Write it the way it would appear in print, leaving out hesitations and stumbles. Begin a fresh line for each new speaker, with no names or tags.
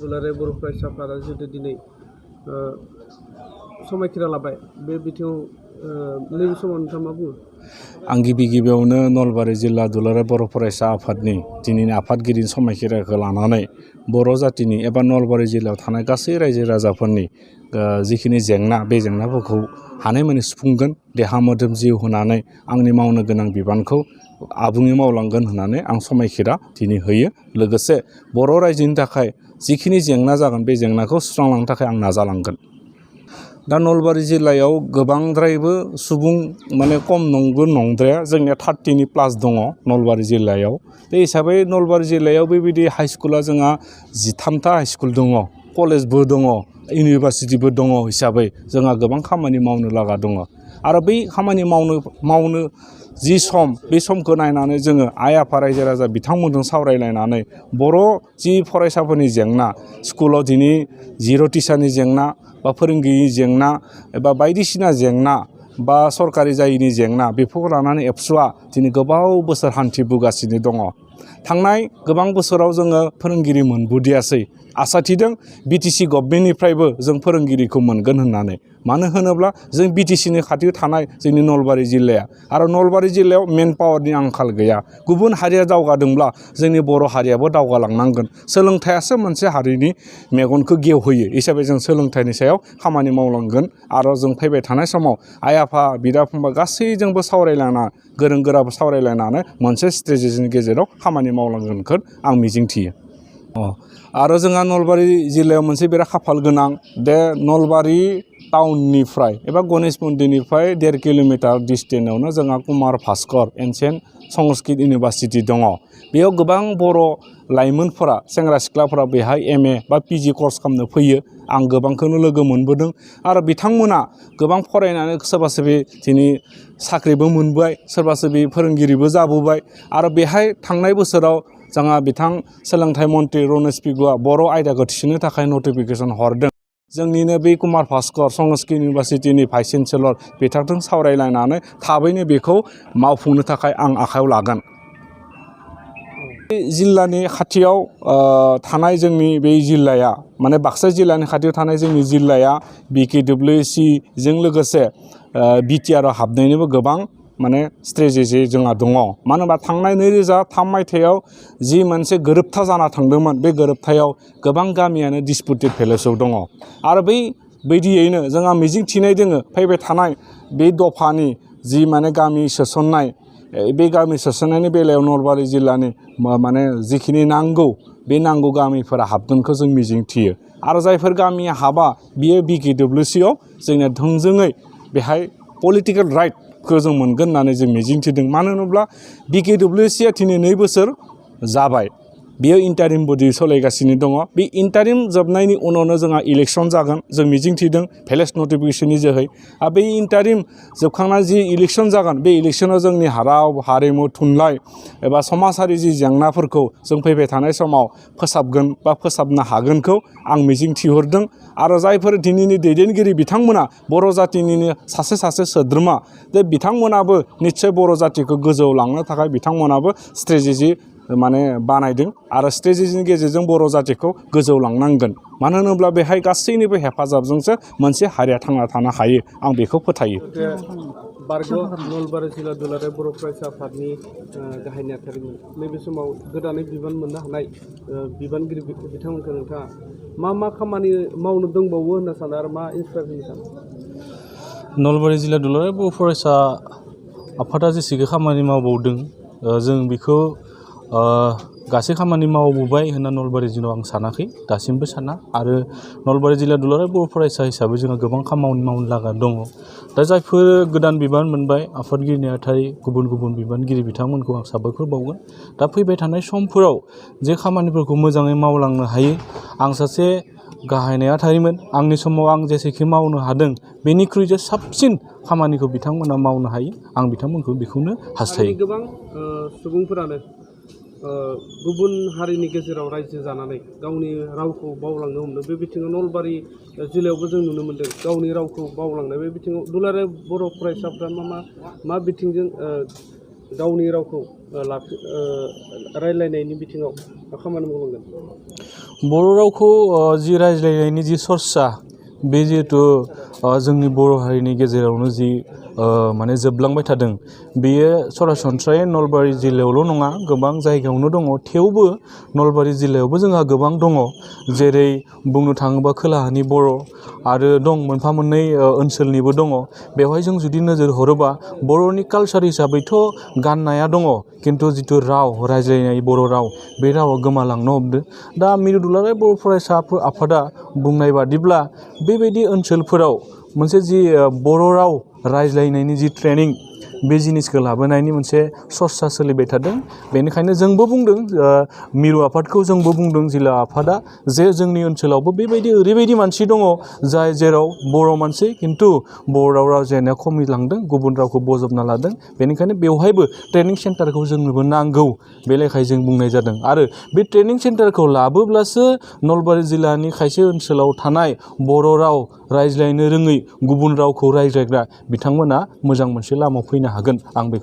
दुलाराय बर' फरायसा आफादा जिहेतु दिनै समायखिरा लाबाय बे बिथिङाव नैबे समाव नोंथाङा मा बुङो?
आं गिबियावनो नलबारि जिल्ला दुलाराय बर' फरायसा आफादनि दिनैनि आफादगिरिनि समायखिराखौ लानानै बर' जातिनि एबा नलबारि जिल्लायाव थानाय गासै रायजो राजाफोरनि जिखिनि जेंना बे जेंनाफोरखौ हानायमानि सुफुंगोन, देहा मोदोम जिउ होनानै आंनि मावनो गोनां बिबानखौ आबुङै मावलांगोन होननानै आं समायखिरा दिनै होयो। लोगोसे बर' रायजोनि थाखाय जिखिनि जेंना जागोन बे जेंनाखौ सुस्रांलांनो थाखाय आं नाजालांगोन। दा नलबारि जिल्लायाव गोबांद्रायबो सुबुं माने खम नंद्राया, जोंनिया 30 प्लास दङ नलबारि जिल्लायाव। बे हिसाबै नलबारि जिल्लायाव बेबायदि हाइ स्कुला जोंहा 13टा हाइ स्कुल दङ, कलेजबो दङ, इउनिभारसिटिबो दङ हिसाबै जोंहा गोबां खामानि मावनो लागा दङ। आरो बै खामानि मावनो जि सम, बे समखौ नायनानै जोङो आइ आफा रायजो राजा बिथांमोनजों सावरायलायनानै बर' जि फरायसाफोरनि जेंना, स्कुलाव दिनै जिर' टिचारनि जेंना बा फोरोंगिरिनि जेंना एबा बायदिसिना जेंना बा सरकारि जायैनि जेंना, बेफोरखौ लानानै एबसुआ दिनै गोबाव बोसोर हान्थिबोगासिनो दङ। थांनाय गोबां बोसोराव जोङो फोरोंगिरि मोनबोदियासै, आसा थिदों बिटिसि गभर्नमेन्टनिफ्रायबो जों फोरोंगिरिखौ मोनगोन होननानै। मानो होनोब्ला जों बिटिसिनि खाथियाव थानाय जोंनि नलबारि जिल्लाया, आरो नलबारि जिल्लायाव मेन पावारनि आंखाल गैया। गुबुन हारिया दावगादोंब्ला जोंनि बर' हारियाबो दावगालांनांगोन। सोलोंथाइयासो मोनसे हारिनि मेगनखौ गेवहोयो हिसाबै जों सोलोंथाइनि सायाव खामानि मावलांगोन। आरो जों फैबाय थानाय समाव आइ आफा बिदा फंबाय गासैजोंबो सावरायलायना, गोरों गोराबो सावरायलायनानै मोनसे स्ट्रेटेजिनि गेजेराव खामानि मावलांगोनखौ आं मिजिंथियो। आरो जोंहा नलबारि जिल्लायाव मोनसे बिराद खाफाल गोनां, बे नलबारि टाउननिफ्राय एबा गणेश मन्दिरनिफ्राय 1.5 किल'मिटार डिस्टेन्सआवनो जोंहा कुमार भास्कर एनसियेन्ट संस्कृत इउनिभारसिटि दङ। बेयाव गोबां बर' लाइमोनफोरा, सेंग्रा सिख्लाफोरा बेहाय MA बा PG कर्स खालामनो फैयो। आं गोबांखौनो लोगो मोनबोदों। आरो बिथांमोना गोबां फरायनानै सोरबा सोरबि दिनै साख्रिबो मोनबाय, सोरबा सोरबि फोरोंगिरिबो जाबोबाय। आरो बेहाय थांनाय बोसोराव जोंहा बिथां सोलोंथाइ मन्त्रि रनेश पेगुआ बर' आयदाखौ थिसननो थाखाय नटिफिकेसन हरदों। जोंनिनो बे कुमार भास्कर संस्कृत इउनिभारसिटिनि भाइस चेन्सेलर बिथांजों सावरायलायनानै थाबैनो बेखौ मावफुंनो थाखाय आं आखायाव लागोन। जिल्लानि खाथियाव थानाय जोंनि बे जिल्लाया, माने बाक्सा जिल्लानि खाथियाव थानाय जोंनि जिल्लाया BKWC जों लोगोसे BTR आव हाबनायनिबो गोबां माने स्ट्रेटेजि जोंहा दङ। मानो होनबा थांनाय 2003 मायथाइयाव जि मोनसे गोरोबथा जाना थांदोंमोन, बे गोरोबथायाव गोबां गामियानो डिसपुटेड भिलेजाव दङ। आरो बायदियैनो जोंहा मिजिं थिनाय दोङो फैबाय थानाय बे दफानि जि माने गामि सोसननाय, बे गामि सोसननायनि बेलायाव नलबारि जिल्लानि माने जिखिनि नांगौ, बे नांगौ गामिफोरा हाबगोनखौ जों मिजिंथियो। आरो जायफोर गामिया हाबा, बियो BKWC आव जोंनिया थोंजोङै बेहाय पलिटिकेल राइटखौ जों मोनगोन होननानै जों मिजिंथिदों। मानो होनोब्ला BKWC आ दिनै 2 बोसोर जाबाय, बेयो इन्टारिम बडि सोलिगासिनो दङ। बे इन्टारिम जोबनायनि उनावनो जोंहा इलेक्सन जागोन जों मिजिंथिदों भिलेज नटिफिकेसननि जोहै। आरो बे इन्टारिम जोबखांना जि इलेक्सन जागोन, बे इलेक्सनाव जोंनि राव हारिमु थुनलाइ एबा समाजारि जि जेंनाफोरखौ जों फैबाय थानाय समाव फोसाबगोन बा फोसाबनो हागोनखौ आं मिजिंथिहरदों। आरो जायफोर दिनैनि दैदेनगिरि बिथांमोना बर' जातिनिनो सासे सोद्रोमा, जे बिथांमोनाबो निस्सय बर' जातिखौ गोजौआव लांनो थाखाय बिथांमोनाबो स्ट्रेटेजि माने बानायदों। आरो स्ट्रेटेजिनि गेजेरजों बर' जातिखौ गोजौआव लांनांगोन। मानो होनोब्ला बेहाय गासैनिबो हेफाजाबजोंसो मोनसे हारिया थांना थानो हायो, आं बेखौ फोथायो।
बारग' नलबारि जिल्ला दुलाराय बर' फरायसा आफादनि गाहाय नेहाथारिमोन, नैबे समाव गोदानै बिबान मोननो हानाय बिबानगिरि बिथांमोनखौ नोंथाङा मा खामानि मावनो दंबावो होनना सानो आरो मा इन्सपायार होनो सानो?
नलबारि जिल्ला दुलाराय बर' फरायसा आफादा जेसेखि खामानि मावबावदों, जों बेखौ गासै खामानि मावबोबाय होनना नलबारि जिल्लायाव आं सानाखै, दासिमबो साना। आरो नलबारि जिल्ला दुलाराय बर' फरायसा हिसाबै जोंहा गोबां खामानि मावनो लागा दङ। दा जायफोर गोदान बिबान मोनबाय आफादगिरि नेहाथारि, गुबुन बिबानगिरि बिथांमोनखौ आं साबायखर बावगोन। दा फैबाय थानाय समफोराव जे खामानिफोरखौ मोजाङै मावलांनो हायो। आं सासे गाहाय नेहाथारिमोन, आंनि समाव आं जेसेखि मावनो हादों, बेनिख्रुइ जे साबसिन खामानिखौ बिथांमोना मावनो हायो, आं बिथांमोनखौ बेखौनो हास्थायो।
गोबां सुबुंफोरानो गुबुन हारिनि गेजेराव रायजो जानानै गावनि रावखौ बावलांनो हमदों। बे बिथिङाव नलबारि जिल्लायावबो जों नुनो मोन्दों गावनि रावखौ बावलांनाय। बे बिथिङाव दुलाराय बर' फरायसाफ्रा मा बिथिंजों गावनि रावखौ रायज्लायनायनि बिथिङाव खामानि मावलांगोन?
बर' रावखौ जि रायज्लायनायनि जि सरसा बे जिहेथु जोंनि बर' हारिनि गेजेरावनो जि माने जोबलांबाय थादों बेयो सरासनस्रायै नलबारि जिल्लायावल' नङा गोबां जायगायावनो दङ थेवबो नलबारि जिल्लायावबो जोंहा गोबां दङ जेरै बुंनो थाङोबा खोलाहानि बर' आरो दं मोनफा मोननै ओनसोलनिबो दङ बेवहाय जों जुदि नोजोर हरोबा बर'नि कालसार हिसाबैथ' गाननाया दङ खिन्थु जिथु राव रायज्लायनाय बर' राव बे रावा गोमालांनो हमदों दा मिरु दुलाराय बर' फरायसा आफादा बुंनाय बादिब्ला बेबायदि ओनसोलफोराव मोनसे जि बर' राव रायज्लायनायनि जि ट्रेनिं बे जिनिसखौ लाबोनायनि मोनसे सरसा सोलिबाय थादों बेनिखायनो जोंबो बुंदों मिरु आफादखौ जोंबो बुंदों जिल्ला आफादा जे जोंनि ओनसोलावबो बेबायदि ओरैबायदि मानसि दङ जाय जेराव बर' मानसि खिन्थु बर' राव रायज्लायनाया खमिलांदों गुबुन रावखौ बजबना लादों बेनिखायनो बेवहायबो ट्रेनिं सेन्टारखौ जोंनोबो नांगौ बे लेखायै जों बुंनाय जादों आरो बे ट्रेनिं सेन्टारखौ लाबोब्लासो नलबारि जिल्लानि खायसे ओनसोलाव थानाय बर' राव रायज्लायनो रोङै गुबुन रावखौ रायज्लायग्रा बिथांमोना मोजां मोनसे लामायाव फैनो हागोन आं बेखौ